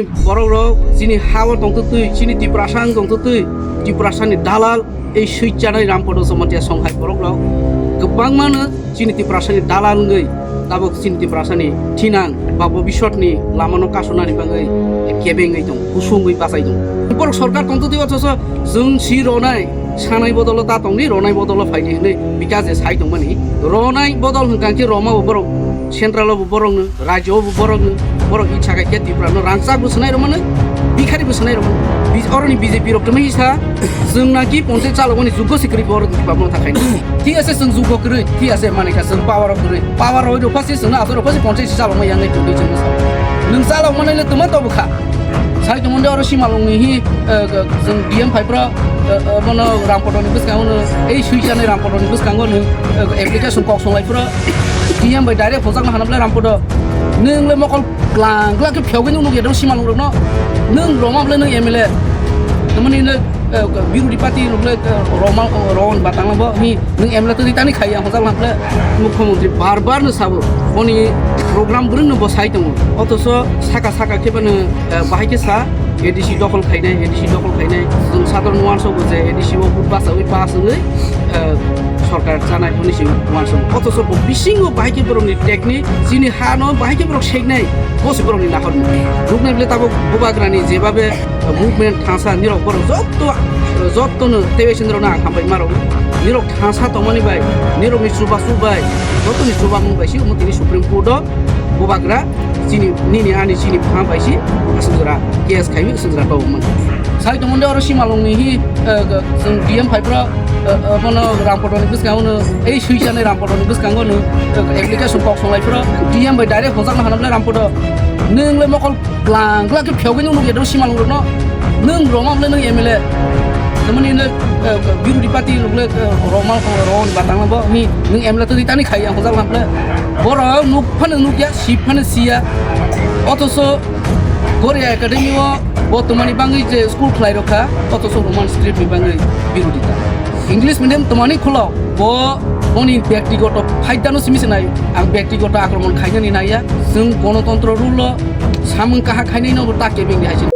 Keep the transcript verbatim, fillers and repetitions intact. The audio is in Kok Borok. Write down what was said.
Borok rok chini ha o tongtwtwi, chini Tiprasa wng tongtwtwi, Tiprasa ni dalal, ei swi chanai Rampada Jamatia songhai borok rok kwbangma no chini Tiprasa ni dalal wngwi tabuk chini Tiprasa ni thinang ba bobiswt ni lama no kasonani bagwi kebengwi tong, kusungwi bachai tong. Borok sorkar tongtwtwi, othoso chwng si ronai, sanai bodolo ta tongdi, ronai bodolo phaidi hwnwi bikash je sai tongmani. Ronai bodol hwnkha khe roma bo borok, central o bo borok no, rajyo o bo borok no, borok icha khai khe Tripura no rangchak bo swnai rwmani, bikhari bo swnai rwmani. Bi-, oroni B J P rok tongmani sa, chwng naki ponchayat chalokmani juggo se kwrwi borok ni bapno ta khaina. Thik ase, chwng juggo kwrwi, thik ase, manikha chwng power o kwrwi, power o rw pha se chwngno aswk rw pha se ponchayat se chalokma yangnai tongdi chwngno sa. Nwng chalokmani le twma tobo kha. Sai tongmani oro Simalwng ni hi, eh, chwng D M phai phro, eh, eh, bono Rampada ni bwskango no, ei swi chanai Rampada ni bwskango no, eh, application kok songlai phro, D M bai direct hojakna hanam le Rampada. Nwng le mokol glang glang khe phiyogwi nung nukya dong Simalwng rokno. Nwng roma bwle nwng M L A. Tamani nwng, eh, birodi party rok le, eh, roma, ron batang bo hi nwng M L A twi tani khaiya hojak lang bwle. Mukhyamantri bar bar no sabo, boni program bwrwng no bo sai tongo. Othoso saka saka khe bano, eh, bahai khe sa, A D C dokhol khainai, A D C dokhol khainai. Chwng sador no uansukgo je A D C o vote bachawi pass wngwi, eh, sorkar chanai hwnwi se uansukgo. Othoso bo bisingo bahai khe borokni technique, chini ha no bahai khe borok seknai, bo se borokni nahor. Nuknai bwle tabuk Bubagrani jebabe, eh, movement thangsa nirok borok jotto, jotto no teibai se nirok no ang hambai ma rw. Nirok thangsa tongmani bai, nirokni chubachu bai, jotoni chubamung bai se omo tini Supreme Court o Bubagra chini, nini ani chini pha bai se aswk jora case khaiwi aswk jora tongmani. Sai tongmani oro Simalwng ni hi, eh, chwng D M phai phro, eh, eh, bono Rampada ni bwskango no, ei swi chanai Rampada ni bwskango no, eh, application kok songlai phro, D M bai direct hojakna hanam le Rampada. Nwng le mokol glang glang khe phiyogwi nung nukya dong Simalwng rokno. Nwng roma bwle nwng M L A. Tamani nwng, eh, birodi party rok le, eh, roma, roma ni batang bo ni nwng M L A twi tani khaiya hojak lang bwle. Borok nuk phano nukya, sip phano siya. Othoso Korea Academy o bo tongmani bangwi je school khlai rokha, othoso Roman script ni bangwi birodita. English medium tongmani khulok, bo boni byaktigoto phaidano simi se nai, ang byaktigoto akromon khainani naiya, chwng gonotontro rule o samung kaha khainai no bo ta kebeng di hai se.